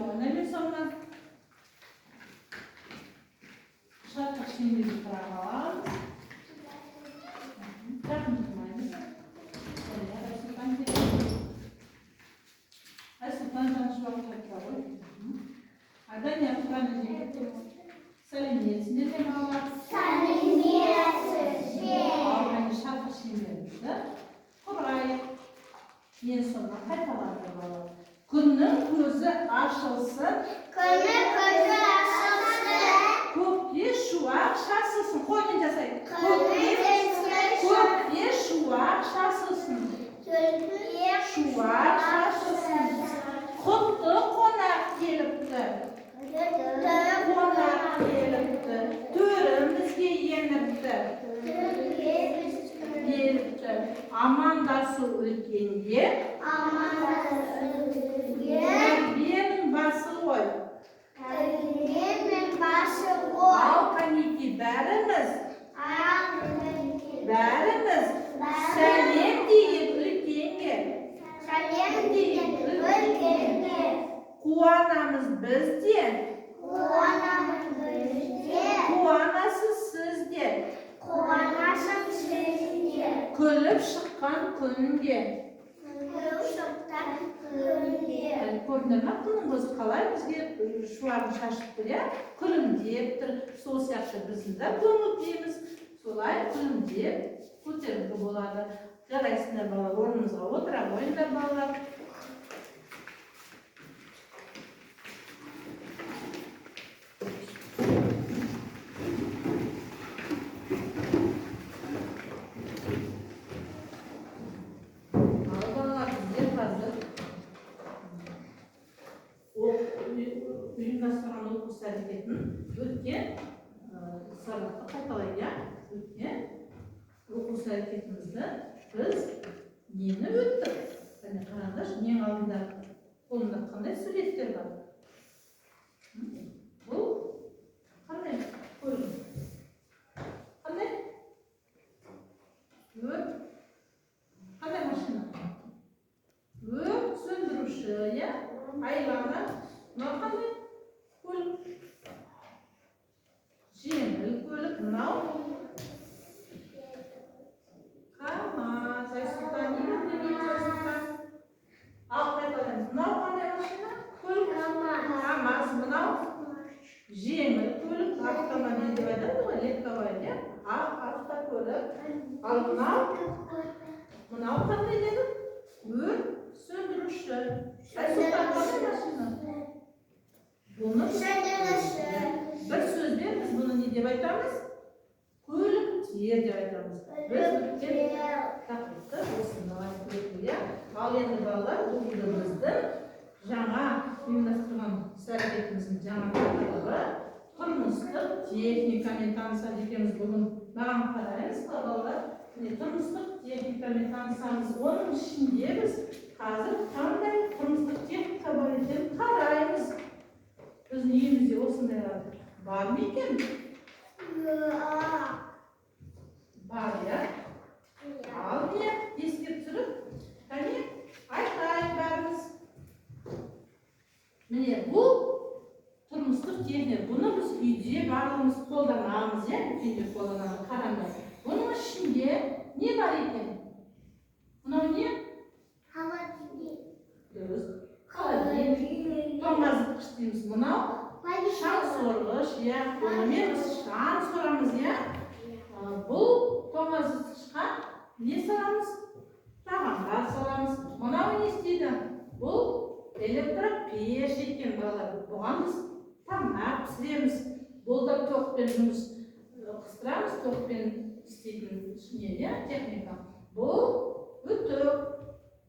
қойыңдар мен соңынан. Шаттық шеңберді құра аламыз. Жақын тұрмаймыз. Айсұлтан келеді. Айсұлтан Жаншуақ қайта ғой. Айдания Құран әжеге сәлеметсіңдер ме, балалар? Сәлеметсіз бе? Ал қане, шаттық шеңберімізді құрайық. Мен соңынан қайталаңдар, балалар. Күннің көзі ашылсын, Күннің көзі ашылсын. Көкке шуақ шашылсын. Қолмен жасайық. Көкке Көкке шуақ шашылсын. Шуақ шашылсын. Құтты қонақ келіпті. Қонақ келіпті. Төрімізге еніпті. Келіпті. Амандасу үлкенге, тәрбиенің басы ғой. Ал қанекей, бәріміз, бәріміз сәлем дейік үлкенге. Қуанамыз біз де, қуанасыз сіз де. Күліп шыққан күнде. Әлі көрдіңдер ма, күннің көзі қалай бізге шуағын шашып тұр, иә, күлімдеп тұр. Сол сияқты біздің де көңіл күйіміз солай күлімдеп, көтеріңкі болады. Жарайсыңдар, балалар, орнымызға отыра қойыңдар, балалар. Ал балалар, біздер қазір ұйымдастырған оқу іс әрекетін өткен сабақты қайталайық, иә. Өткен оқу іс әрекетімізді біз нені өттік? Кәне, қараңдаршы, ең алдында қолымда қандай суреттер бар? Бұл қандай көлік? Қандай? Өрт қандай машина? Өрт сөндіруші, иә. Айлана. Мынау қандай көлік? Жеңіл көлік. Мынау КамАЗ. Айсұлтан, не білмейміз, Айсұлтан? Ал қайталаймыз. Мынау қандай машина? Көлік. КамАЗ. Мынау жеңіл көлік, автомобиль деп айтады ғой, легковой, иә, автокөлік. Ал мынау қандай дедік? Өрт сөндіруші. Айсұлтан, қандай машина? Бұны бір сөзбен біз бұны не деп айтамыз? Көліктер деп айтамыз. Біз өткен тақырыпты осыны айтып өттік, иә. Ал енді, балалар, бүгінгі біздің жаңа ұйымдастырған іс әрекетіміздің жаңа тақырыбы тұрмыстық техникамен танысады екенбіз бүгін. Маған қараймыз, балалар. Міне, тұрмыстық техникамен танысамыз. Оның ішінде біз қазір қандай тұрмыстық техника бар екенін қараймыз. Біздің үйімізде осындайлар бар ма екен? Бар, иә. Ал міне, еске түсіріп, кәне, айтайық бәріміз. Міне, бұл тұрмыстық техника. Бұны біз үйде барлығымыз қолданамыз, иә, үлкендер қолданамыз. Қараңдар, бұның ішінде не бар екен? Мынау не? Дұрыс, холодильник, тоңазытқыш дейміз. Мынау шаң сорғыш, иә, бұнымен біз шаң сорамыз, иә. Бұл тоңазытқышқа не саламыз? Тағамдар саламыз. Мынау не істейді? Бұл электропеш екен, балалар. Бұған біз тамақ пісіреміз. Бұл да тоқпен жұмыс қыстырамыз, тоқпен істейтін не, иә, техника. Бұл үтік.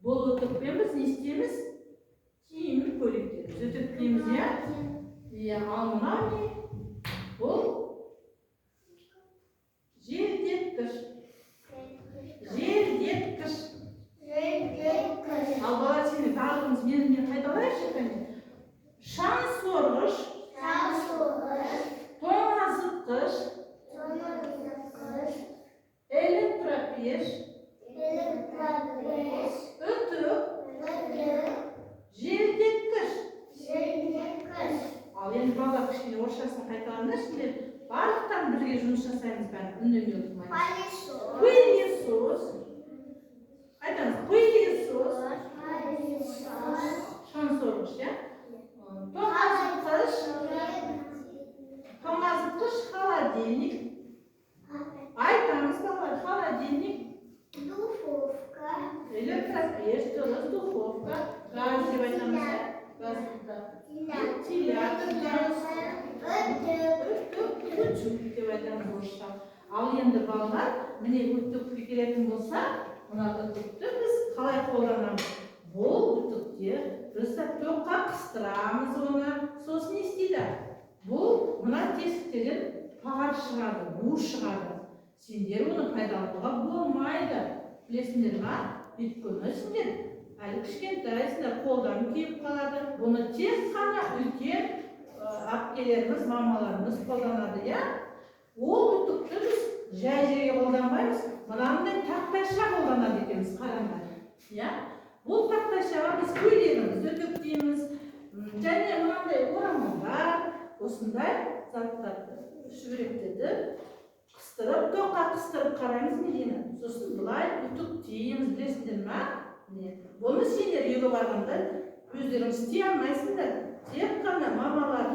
Бұл үтікпен біз не істейміз? Киім, көйлектерімізді үтіктейміз, иә. Иә, ал мынау не? Бұл желдеткіш. Желдеткіш. Ал бала, сені барлығымыз менімен қайталайықшы, кәне. Шаң сорғыш, тоңазытқыш, электропеш, үтік, желдеткіш. Енді, балалар, кішкене орысшасын қайталаңдаршы. Сендер барлықтан бірге жұмыс жасаймыз, бәрі үндемей отырмаймыз. Пылесос. Пылесос. Айтамыз: пылесос. Шаң сорғыш, иә. Тоңазытқыш. Тоңазытқыш — холодильник. Айтамыз, балалар: холодильник. Духовка. Электропеш, дұрыс, духовка. Газ деп айтамыз, иә, газ плита. Вентилятор, дұрыс. Үтік. Үтік, утюг деп айтамыз орысша. Ал енді, балалар, міне, үтікке келетін болсақ, мына үтікті біз қалай қолданамыз? Бұл үтікте біз тоққа қыстырамыз оны. Сосын не істейді бұл? Мына тесіктерден пар шығады, бу шығады. Сендер оны пайдалануға болмайды, білесіңдер ма? Өйткені сендер әлі кішкентайсыңдар, қолдан күйіп қалады. Бұны тек қана үлкен әпкелеріміз, мамаларымыз қолданады, иә. Ол үтікті біз жай жерге қолданбаймыз, мынандай тақтайша қолданады екенбіз, қараңдар, иә. Бұл тақтайшаға біз көйлегімізді үтіктейміз және мынандай орамалдар, осындай заттарды, шүберектерді қыстырып, тоққа қыстырып қараймыз недені, сосын былай үтіктейміз, білесіңдер ма? Міне, бұны сендер үйге барғанда өздерің істей алмайсыңдар, тек қана мамалар